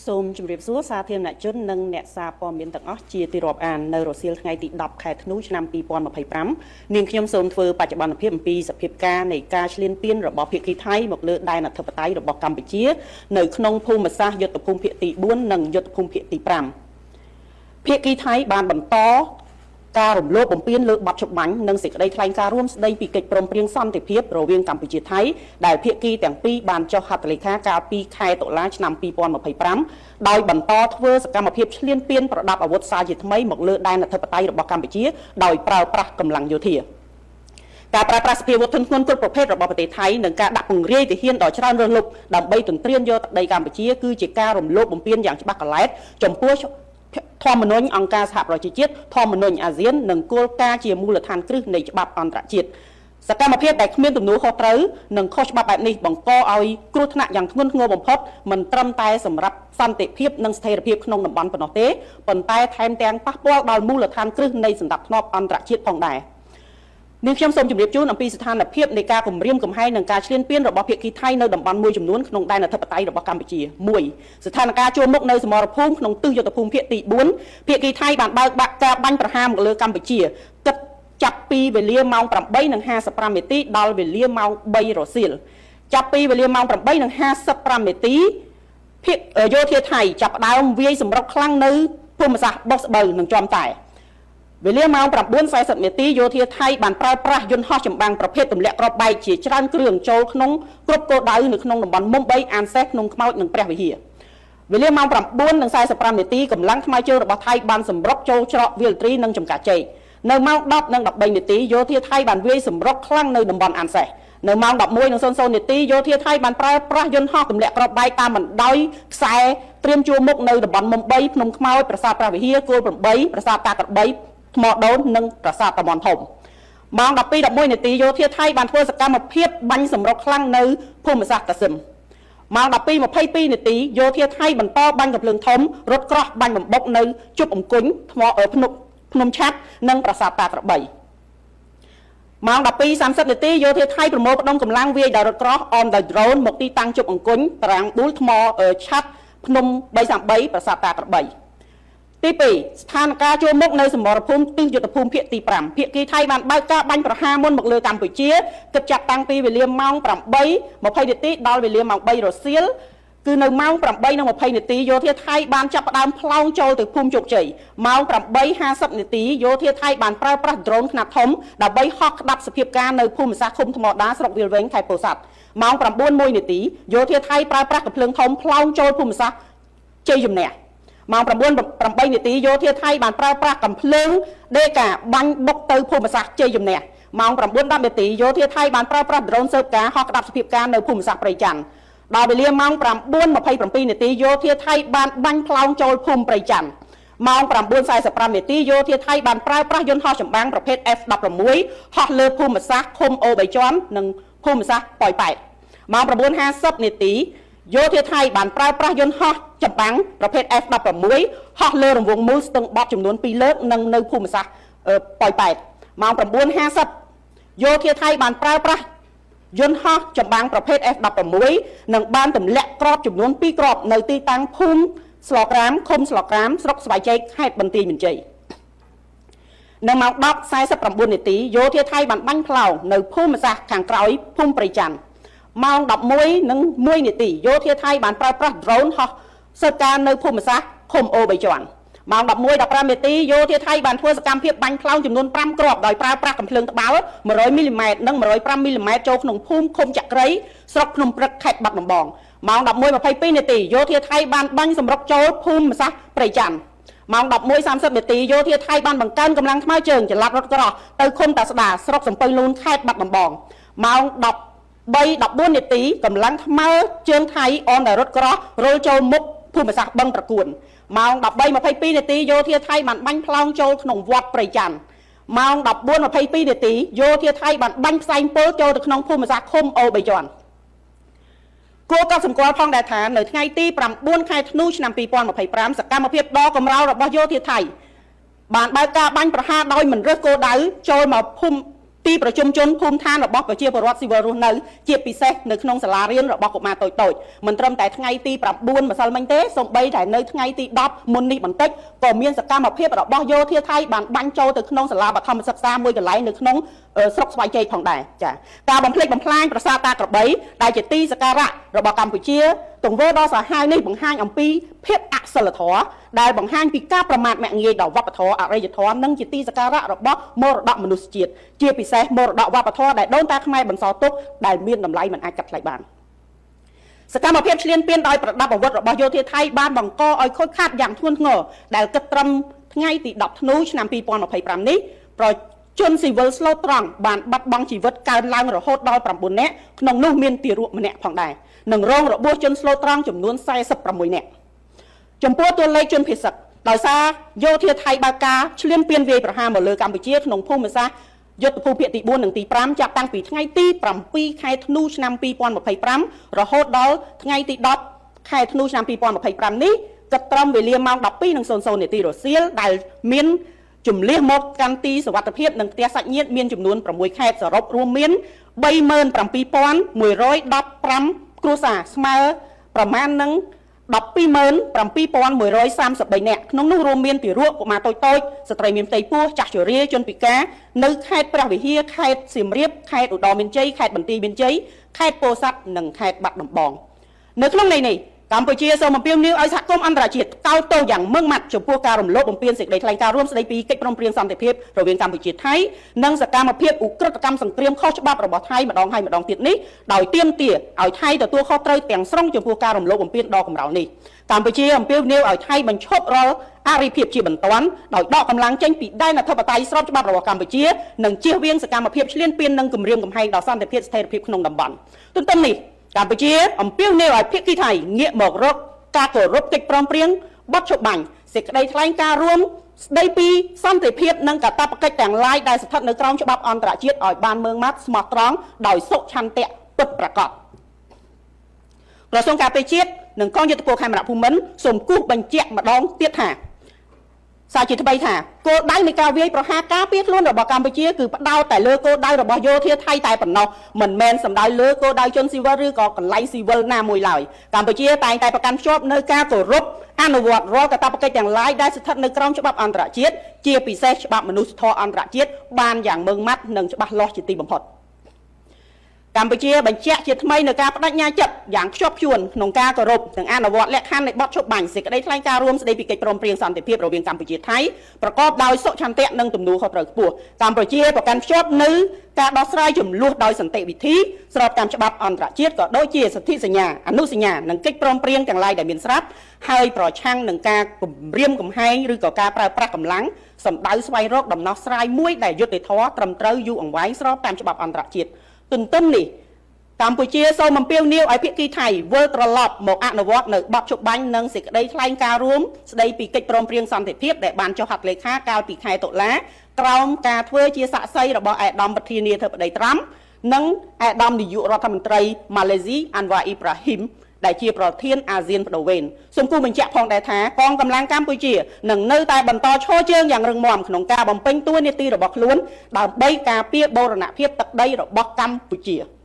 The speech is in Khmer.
សូមជម្រាបសួរសាធារណជននិងអ្នកសារព័ត៌មានទាំងអស់ជាទីរាប់អាននៅរសៀលថ្ងៃទី10ខែធ្នូឆ្នាំ2025នាងខ្ញុំសូមធ្វើបច្ចុប្បន្នភាពអំពីសភាពការនៃការឈ្លានពានរបស់ភាគីថៃមកលើដែនអធិបតេយ្យរបស់កម្ពុជានៅក្នុងភូមិសាស្ត្រយុទ្ធភូមិភាគទី4និងយុទ្ធភូមិភាគទី5ភាគីថៃបានបន្តការរំលោភបំពានលើបទច្បាញ់និងសេចក្តីថ្លែងការណ៍រួមស្តីពីកិច្ចព្រមព្រៀងសន្តិភាពរវាងកម្ពុជាថៃដែលភាគីទាំងពីរបានចុះហត្ថលេខាកាលពីខែតុលាឆ្នាំ2025ដោយបន្តធ្វើសកម្មភាពឈ្លានពានប្រដាប់អាវុធសាជាថ្មីមកលើដែនអធិបតេយ្យរបស់កម្ពុជាដោយប្រើប្រាស់កម្លាំងយោធាការប្រើប្រាស់សភាវុធធ្ងន់ធ្ងរគ្រប់ប្រភេទរបស់ប្រទេសថៃនិងការដាក់ពង្រាយទាហានដ៏ច្រើនលើសលប់ដើម្បីទន្ទ្រានយកទឹកដីកម្ពុជាគឺជាការរំលោភបំពានយ៉ាងច្បាស់កឡែតចំពោះធម្មនុញ្ញអង្គការសហប្រជាជាតិធម្មនុញ្ញអាស៊ាននិងគោលការណ៍ជាមូលដ្ឋានគ្រឹះនៃច្បាប់អន្តរជាតិសកម្មភាពដែលគ្មានទំនួលខុសត្រូវនិងខុសច្បាប់បែបនេះបង្កឲ្យគ្រោះថ្នាក់យ៉ាងធ្ងន់ធ្ងរបំផុតមិនត្រឹមតែសម្រាប់សន្តិភាពនិងស្ថិរភាពក្នុងតំបន់ប៉ុណ្ណោះទេប៉ុន្តែថែមទាំងប៉ះពាល់ដល់មូលដ្ឋានគ្រឹះនៃសន្តិភាពអន្តរជាតិផងដែរនាងខ្ញុំសូមជម្រាបជូនអំពីស្ថានភាពនៃការគម្រាមកំហែងនិងការឈ្លានពានរបស់ភាគីថៃនៅតំបន់មួយចំនួនក្នុងដែនអធិបតេយ្យរបស់កម្ពុជា1ស្ថានភាពជួរមុខនៅសមរភូមិក្នុងទិសយុទ្ធភូមិភាគទី4ភាគីថៃបានបើកបាក់ការបាញ់ប្រហារមកលើកម្ពុជាគិតចាប់ពីវេលាម៉ោង8:55នាទីដល់វេលាម៉ោង3រសៀលចាប់ពីវេលាម៉ោង8:55នាទីភាគយោធាថៃចាប់ផ្ដើមវាយសម្រុកខ្លាំងនៅភូមិសាស្ត្របុកស្បូវនិងជាំតែវេលាម៉ោង9:40នាទីយោធាថៃបានប្រើប្រាស់យន្តហោះចម្បាំងប្រភេទទម្លាក់គ្រាប់បែកជាច្រើនគ្រឿងចូលក្នុងគ្រប់គោលដៅនៅក្នុងតំបន់មុំ3អានសេះភ្នំខ្មោចនិងព្រះវិហារវេលាម៉ោង9:45នាទីកម្លាំងថ្មើរជើងរបស់ថៃបានសម្រុកចូលច្រកវាលត្រីនិងចំការចេកនៅម៉ោង10:13នាទីយោធាថៃបានវាយសម្រុកខ្លាំងនៅតំបន់អានសេះនៅម៉ោង11:00នាទីយោធាថៃបានប្រើប្រាស់យន្តហោះទម្លាក់គ្រាប់បែកតាមបណ្ដោយខ្សែត្រៀមជួរមុខនៅតំបន់មុំ3ភ្នំខ្មោចប្រាសាទព្រះវិហារគោល8ប្រាសាទតាក្របីថ្មដូននិងប្រាសាទតាមាន់ធំម៉ោង12:11នាទីយោធាថៃបានធ្វើសកម្មភាពបាញ់សម្រុកខ្លាំងនៅភូមិសាស្ត្រតាស៊ឹមម៉ោង12:22នាទីយោធាថៃបន្តបាញ់កំភ្លើងធំរថក្រោះបាញ់បំបុកនៅជប់អង្គញ់ថ្មភ្នំភ្នំឆាត់និងប្រាសាទតាក្របីម៉ោង12:30នាទីយោធាថៃប្រមូលផ្ដុំកម្លាំងវាយដោយរថក្រោះអមដោយដ្រូនមកទីតាំងជប់អង្គញ់តារាងប៊ូលថ្មឆាត់ភ្នំ333ប្រាសាទតាក្របីទី2ស្ថានភាពជួរមុខនៅសមរភូមិទិសយុទ្ធភូមិភាគទី5ភាគីថៃបានបើកការបាញ់ប្រហារមុនមកលើកម្ពុជាគិតចាប់តាំងពីវេលាម៉ោង8:20នាទីដល់វេលាម៉ោង3រសៀលគឺនៅម៉ោង8:20នាទីយោធាថៃបានចាប់ផ្ដើមផ្លោងចូលទៅភូមិជោគជ័យម៉ោង8:50នាទីយោធាថៃបានប្រើប្រាស់ដ្រូនខ្នាតធំដើម្បីហោះក្តាប់សភាពការនៅភូមិសាស្ត្រឃុំថ្មដាស្រុកវាលវែងខេត្តពោធិ៍សាត់ម៉ោង9:01នាទីយោធាថៃប្រើប្រាស់កំភ្លើងធំផ្លោងចូលភូមិសាស្ត្រជ័យជំនះម៉ោង9:08នាទីយោធាថៃបានប្រើប្រាស់កំភ្លើងដេកាបាញ់បុកទៅភូមិសាស្ត្រជ័យជំនះម៉ោង9:10នាទីយោធាថៃបានប្រើប្រាស់ដ្រូនស៊ើបការហោះក្តាប់សភាពការនៅភូមិសាស្ត្រព្រៃច័ន្ទដល់វេលាម៉ោង9:27នាទីយោធាថៃបានបាញ់ផ្លោងចូលភូមិព្រៃច័ន្ទម៉ោង9:45នាទីយោធាថៃបានប្រើប្រាស់យន្តហោះចម្បាំងប្រភេទ F16 ហោះលើភូមិសាស្ត្រឃុំអូបីជាន់និងភូមិសាស្ត្រប៉ោយប៉ែតម៉ោង9:50នាទីយោធាថៃបានប្រើប្រាស់យន្តហោះចម្បាំងប្រភេទ F16 ហោះលើរង្វង់មូលស្ទឹងបត់ចំនួន2លើកនិងនៅភូមិសាស្ត្រប៉ោយប៉ែតម៉ោង9:50យោធាថៃបានប្រើប្រាស់យន្តហោះចម្បាំងប្រភេទ F16 និងបានទម្លាក់គ្រាប់ចំនួន2គ្រាប់នៅទីតាំងភូមិស្លក្រាមឃុំស្លក្រាមស្រុកស្វាយចេកខេត្តបន្ទាយមានជ័យនៅម៉ោង10:49នាទីយោធាថៃបានបាញ់ផ្លោងនៅភូមិសាស្ត្រខាងក្រោយភូមិព្រៃច័ន្ទម៉ោង11:01នាទីយោធាថៃបានប្រើប្រាស់ដ្រូនហោះស៊ើបការនៅភូមិសាស្ត្រឃុំអូបីជាន់ម៉ោង11:15នាទីយោធាថៃបានធ្វើសកម្មភាពបាញ់ផ្លោងចំនួន5គ្រាប់ដោយប្រើប្រាស់កំភ្លើងត្បាល់100មីលីម៉ែត្រនិង105មីលីម៉ែត្រចូលក្នុងភូមិឃុំចក្រីស្រុកភ្នំព្រឹកខេត្តបាត់ដំបងម៉ោង11:22នាទីយោធាថៃបានបាញ់សម្រុកចូលភូមិសាស្ត្រព្រៃច័ន្ទម៉ោង11:30នាទីយោធាថៃបានបង្កើនកម្លាំងថ្មើរជើងចល័តរថក្រោះទៅឃុំតាស្ដាស្រុកសំពៅលូនខេត្តបាត់ដំបងម៉ោង13:14នាទីកម្លាំងថ្មើរជើងថៃអមដោយរថក្រោះរុលចូលមុខភូមិសាស្ត្របឹងត្រកួនម៉ោង13:22នាទីយោធាថៃបានបាញ់ផ្លោងចូលក្នុងវត្តព្រៃច័ន្ទម៉ោង14:22នាទីយោធាថៃបានបាញ់ផ្សែងពុលចូលទៅក្នុងភូមិសាស្ត្រឃុំអូបីជាន់គួរកត់សម្គាល់ផងដែរថានៅថ្ងៃទី9ខែធ្នូឆ្នាំ2025សកម្មភាពដ៏កម្រោលរបស់យោធាថៃបានបើកការបាញ់ប្រហារដោយមិនរើសគោលដៅចូលមកភូមិ ទីប្រជុំជនភូមិឋានរបស់ប្រជាពលរដ្ឋស៊ីវិលរស់នៅជាពិសេសនៅក្នុងសាលារៀនរបស់កុមារតូចៗមិនត្រឹមតែថ្ងៃទី9ម្សិលមិញទេសូម្បីតែនៅថ្ងៃទី10មុននេះបន្តិចក៏មានសកម្មភាពរបស់យោធាថៃបានបាញ់ចូលទៅក្នុងសាលាបឋមសិក្សាមួយកន្លែងនៅក្នុងស្រុកស្វាយចេកផងដែរចាការបំផ្លិចបំផ្លាញប្រាសាទតាក្របីដែលជាទីសក្ការៈរបស់កម្ពុជាទង្វើដ៏សាហាវនេះបង្ហាញអំពីភាពអសិលធម៌ដែលបង្ហាញពីការប្រមាថមាក់ងាយដល់វប្បធម៌អរិយធម៌និងជាទីសក្ការៈរបស់មរតកមនុស្សជាតិជាពិសេសមរតកវប្បធម៌ដែលដូនតាខ្មែរបន្សល់ទុកដែលមានតម្លៃមិនអាចកាត់ថ្លៃបានសកម្មភាពឈ្លានពានដោយប្រដាប់អាវុធរបស់យោធាថៃបានបង្កឲ្យខូចខាតយ៉ាងធ្ងន់ធ្ងរដែលគិតត្រឹមថ្ងៃទី10ធ្នូឆ្នាំ2025នេះប្រជនស៊ីវិលស្លូតត្រង់បានបាត់បង់ជីវិតកើនឡើងរហូតដល់9នាក់ក្នុងនោះមានទារកម្នាក់ផងដែរនិងរងរបួសជនស្លូតត្រង់ចំនួន46នាក់ចំពោះតួលេខជនភៀសសឹកដោយសារយោធាថៃបើកការឈ្លានពានវាយប្រហារមកលើកម្ពុជាក្នុងភូមិសាស្ត្រយុទ្ធភូមិភាគទី4និងទី5ចាប់តាំងពីថ្ងៃទី7ខែធ្នូឆ្នាំ2025រហូតដល់ថ្ងៃទី10ខែធ្នូឆ្នាំ2025នេះគិតត្រឹមវេលាម៉ោង12:00នាទីរសៀលដែលមានជំលះមកកាន់ទីសវត្ថភាពនិងផ្ទះសាច់ញាតិមានចំនួន6ខេត្តសរុបរួមមាន37115គ្រួសារស្មើប្រមាណនឹង127,133នាក់ក្នុងនោះរួមមានទារកកុមារតូចៗស្ត្រីមានផ្ទៃពោះចាស់ជរាជនពិការនៅខេត្តព្រះវិហារខេត្តសៀមរាបខេត្តឧត្តរមានជ័យខេត្តបន្ទាយមានជ័យខេត្តពោធិ៍សាត់និងខេត្តបាត់ដំបងនៅក្នុងន័យនេះកម្ពុជាសូមអំពាវនាវឲ្យសហគមន៍អន្តរជាតិកោតទោសយ៉ាងម៉ឺងម៉ាត់ចំពោះការរំលោភបំពានសេចក្តីថ្លែងការណ៍រួមស្តីពីកិច្ចព្រមព្រៀងសន្តិភាពរវាងកម្ពុជាថៃនិងសកម្មភាពឧក្រិដ្ឋកម្មសង្គ្រាមខុសច្បាប់របស់ថៃម្ដងហើយម្ដងទៀតនេះដោយទាមទារឲ្យថៃទទួលខុសត្រូវទាំងស្រុងចំពោះការរំលោភបំពានដ៏កម្រោលនេះកម្ពុជាអំពាវនាវឲ្យថៃបញ្ឈប់រាល់អរិភាពជាបន្ទាន់ដោយដកកម្លាំងចេញពីដែនអធិបតេយ្យស្របច្បាប់របស់កម្ពុជានិងជៀសវាងសកម្មភាពឈ្លានពាននិងគំរាមកំហែងដល់សន្តិភាពស្ថិរភាពក្នុងតំបន់ទន្ទឹមនេះកម្ពុជាអំពាវនាវឲ្យភាគីថៃងាកមករកការគោរពកិច្ចព្រមព្រៀងបទឈប់បាញ់សេចក្តីថ្លែងការណ៍រួមស្តីពីសន្តិភាពនិងកាតព្វកិច្ចទាំងឡាយដែលស្ថិតនៅក្រោមច្បាប់អន្តរជាតិឲ្យបានម៉ឺងម៉ាត់ស្មោះត្រង់ដោយសុឆន្ទៈពិតប្រាកដក្រសួងការពារជាតិនិងកងយុទ្ធពលខេមរៈភូមិន្ទសូមគូសបញ្ជាក់ម្ដងទៀតថាសារជាថ្មីថាគោលដៅនៃការវាយប្រហារការពារខ្លួនរបស់កម្ពុជាគឺផ្ដោតតែលើគោលដៅរបស់យោធាថៃតែប៉ុណ្ណោះមិនមែនសំដៅលើគោលដៅជនស៊ីវិលឬក៏កន្លែងស៊ីវិលណាមួយឡើយកម្ពុជាតែងតែប្រកាន់ខ្ជាប់នៅការគោរពអនុវត្តរាល់កាតព្វកិច្ចទាំងឡាយដែលស្ថិតនៅក្រោមច្បាប់អន្តរជាតិជាពិសេសច្បាប់មនុស្សធម៌អន្តរជាតិបានយ៉ាងម៉ឺងម៉ាត់និងច្បាស់លាស់ជាទីបំផុតកម្ពុជាបញ្ជាក់ជាថ្មីនៅការបដិញ្ញាចិត្តយ៉ាងខ្ជាប់ខ្ជួនក្នុងការគោរពនិងអនុវត្តលក្ខខណ្ឌនៃបទឈប់បាញ់សេចក្តីថ្លែងការណ៍រួមស្តីពីកិច្ចព្រមព្រៀងសន្តិភាពរវាងកម្ពុជាថៃប្រកបដោយសុឆន្ទៈនិងទំនួលខុសត្រូវខ្ពស់កម្ពុជាប្រកាន់ខ្ជាប់នៅការដោះស្រាយជម្លោះដោយសន្តិវិធីស្របតាមច្បាប់អន្តរជាតិក៏ដូចជាសន្ធិសញ្ញាអនុសញ្ញានិងកិច្ចព្រមព្រៀងទាំងឡាយដែលមានស្រាប់ហើយប្រឆាំងនឹងការគំរាមកំហែងឬក៏ការប្រើប្រាស់កម្លាំងសម្ដៅស្វែងរកដំណោះស្រាយមួយដែលយុត្តិធម៌ត្រឹមត្រូវយូរអង្វែងស្របតាមច្បាប់អន្តរជាតិទន្ទឹមនេះកម្ពុជាសូមអំពាវនាវឲ្យភាគីថៃវិលត្រឡប់មកអនុវត្តនៅបទឈប់បាញ់និងសេចក្តីថ្លែងការណ៍រួមស្តីពីកិច្ចព្រមព្រៀងសន្តិភាពដែលបានចុះហត្ថលេខាកាលពីខែតុលាក្រោមការធ្វើជាសាក្សីរបស់ឯកឧត្តមប្រធានាធិបតីត្រាំនិងឯកឧត្តមនាយករដ្ឋមន្ត្រីម៉ាឡេស៊ីអាន់វ៉ាអ៊ីប្រាហ៊ីមដែលជាប្រធានអាស៊ានប្ដូរវេនសូមគូបញ្ជាក់ផងដែរថាកងកម្លាំងកម្ពុជានឹងនៅតែបន្តឈរជើងយ៉ាងរឹងមាំក្នុងការបំពេញតួនាទីរបស់ខ្លួនដើម្បីការពារបូរណភាពទឹកដីរបស់កម្ពុជា។